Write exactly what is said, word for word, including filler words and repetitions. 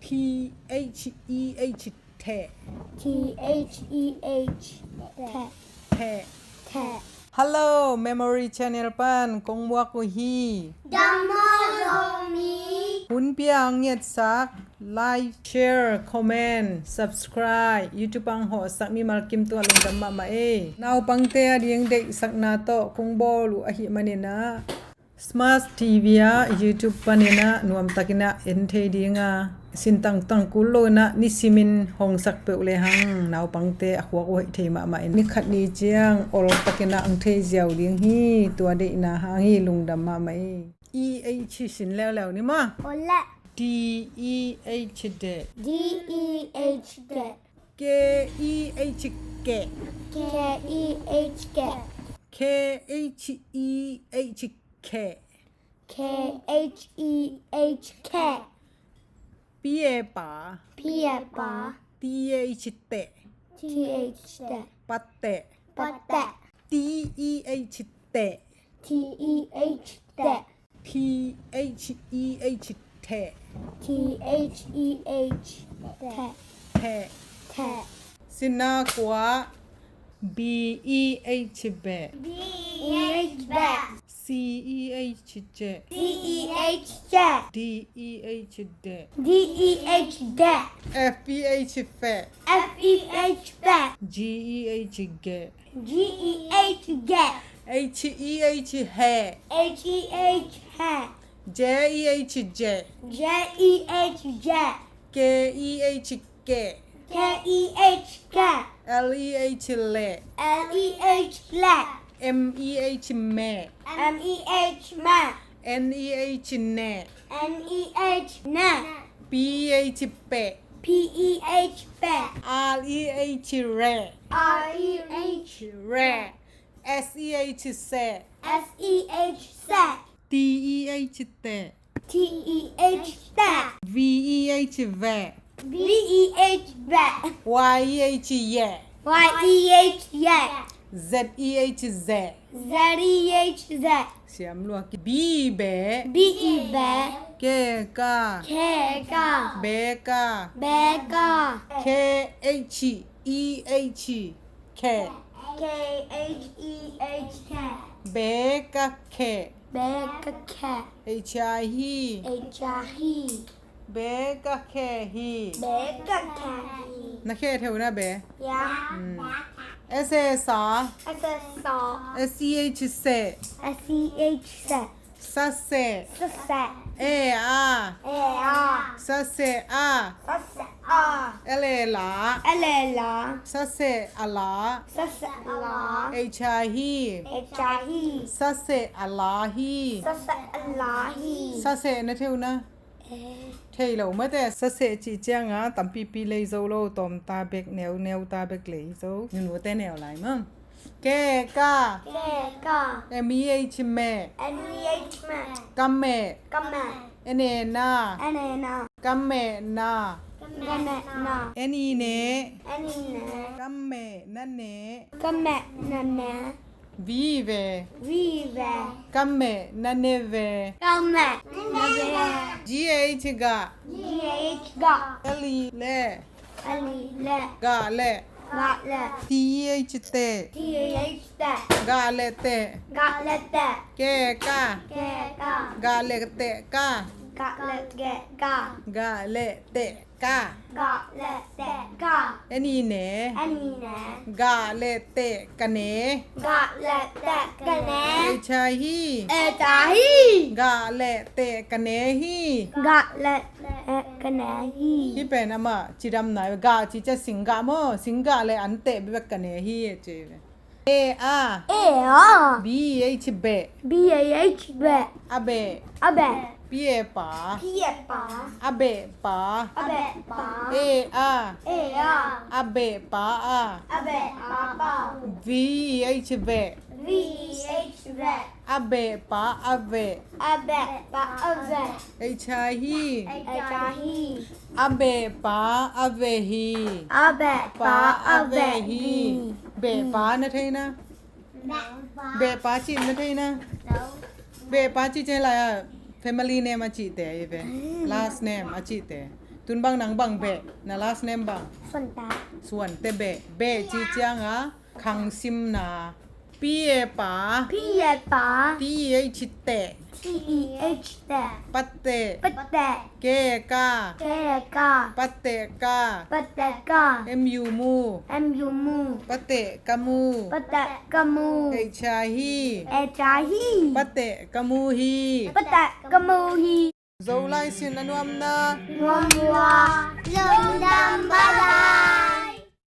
T H E H, theh. T H E H, theh. Theh. Theh. Hello, Memory Channel pan kong muak uh hi. Dam maw Zomi. Hun pia ang ngetsak, like, share, comment, subscribe, YouTube ang hawhsak mimal kim tungah lungdam mahmah ei. Naupangte a ding deihsakna tawh kong bawl uh ahih maninah Smart T V ah YouTube paninah nuamtakinah en thei dinga, sintang tangkul loinah nisimin hongsak peuh lehang naupangte a khuak uh hoih thei mahmah in, nikhat ni ciang oltakinah ang thei ziau ding hi. Tua deihna hang hi. Lungdam mahmah ei. E H sin leuleu ni maw. Ole. D E H, deh. D E H, deh. K E H, keh. K E H, keh. K H E H, kheh. K H E H, kheh. P A, pa. P A, pa. T H, teh. T H, teh. Pateh. Pateh. T E H, teh. T E H, teh. T H E H, theh. T H E H, theh. Theh. Theh. Sinna kua. B E H, beh. B E H, beh. C E H, ceh. C E H, ceh. D E H, deh. D E H, deh. F E H, feh. F E H, feh. G E H, geh. G E H, geh. H E H, heh. H E H, heh. J E H, jeh. J E H, jeh. K E H, keh. K E H, keh. L E H, leh. L E H, leh. M E H, meh. M E H, meh. N E H, neh. N E H, neh. P E H, peh. P E H, peh. R E H, reh. R E H, reh. S E H, seh. S E H, seh. T E H, teh. T E H, teh. V E H, veh. V E H, veh. Y E H, yeh. Y E H, yeh. Z E H, zeh. Z E H, zeh. Siam lua ki. B, beh. B, beh. K, ka. K, ka. Beh, ka. Beh, ka. K H E H, kheh. K H E H, kheh. Beh, ka, kheh. Beh, ka, kheh. H, a, hi. H, a, hi. Beh, ka, kheh, hi. Beh, ka, kheh, hi. Na kheh theu na beh? Ya. Mm. S, a, sa. S, a, sa. S E H, seh. S E H, seh. Sa, seh. Sa, seh. E, a. E, a. Sa, seh, a. Sa, seh, a. L, a, la. L, a, la. Sa, seh, a, la. Sa, seh, a, la. H, a, hi. H, a, hi. Sa, seh, a, la, hi. Sa, seh, a, la, hi. Sa, seh na theu na. Eh. Thei lo mate, sa, seh cih cianga tampipi lei zo lo, tawmta bek, neuneu ta bek lei zo. Nunute neu lai maw. Ke, ka. Ke, ka. M E H, meh. M E H, meh. Ka, meh. Ka, meh. N, e, na. N, e, na. Ka, meh, na. Ka, meh, na. N, e, ne. N, e, ne. Ka, meh, na, ne. Ka, meh, na, ne. V, ve. V, ve. Ka, meh, na, ne, ve. Ka, meh, na, ne, ve. G, h, ga. G, h, ga. L, e, le. L, e, le. Ga, le. Ga, le. T, e, h, te. T, e, h, te. Ga, le, te. Ga, le, te. Ke, ka. Ke, ka. Ga, le, te, ka. Ga, le, te, ka. Ga, le, te, ka. Ga, le, te, ka. N, e, ne. N, e, ne. Ga, le, te, ka, ne. Ga, le, te, ka, ne. H, a, hi. H, a, hi. Ga, le, te, ka, ne, hi. Ga, le, te, ka, ne, hi. Hih pen amah cidamna, ga ci ciang singgah maw, singgah le an teh bek ka ne hi ci ve. A, a. A, a. B, e, h, beh. B, e, h, beh. A, beh. A, beh. P, e, pa. P, e, pa. A, beh, pa. A, beh, pa. A, a. A, a. A, beh, pa, a. A, beh, pa, pa. V, e, h, veh. V, e, h, veh. A, beh, pa, a, veh. A, beh, pa, a, veh. H, a, hi. H, a, hi. A, beh, pa, a, veh, hi. A, beh, pa, a, veh, hi. Beh, pa na thei na. Beh, pa cih na thei na. Beh, pa cih ciang lai a family name a cihte hi ve. Last name a cihte. Tun bang nang bang beh, na last name bang? Suante. Suante Beh. Beh ci cianga khang simna. P A pa. P A pa. T H teh. T E H teh. Pateh. Pateh. K ka. K ka. Pateh ka. Pateh ka. M U mu. M U mu. Pateh ka mu. Pateh ka mu. H a hi. H a hi. Pateh ka mu hi. Pateh ka mu hi. Zolai sin a nuamna. Nuam lua. Lungdam bala.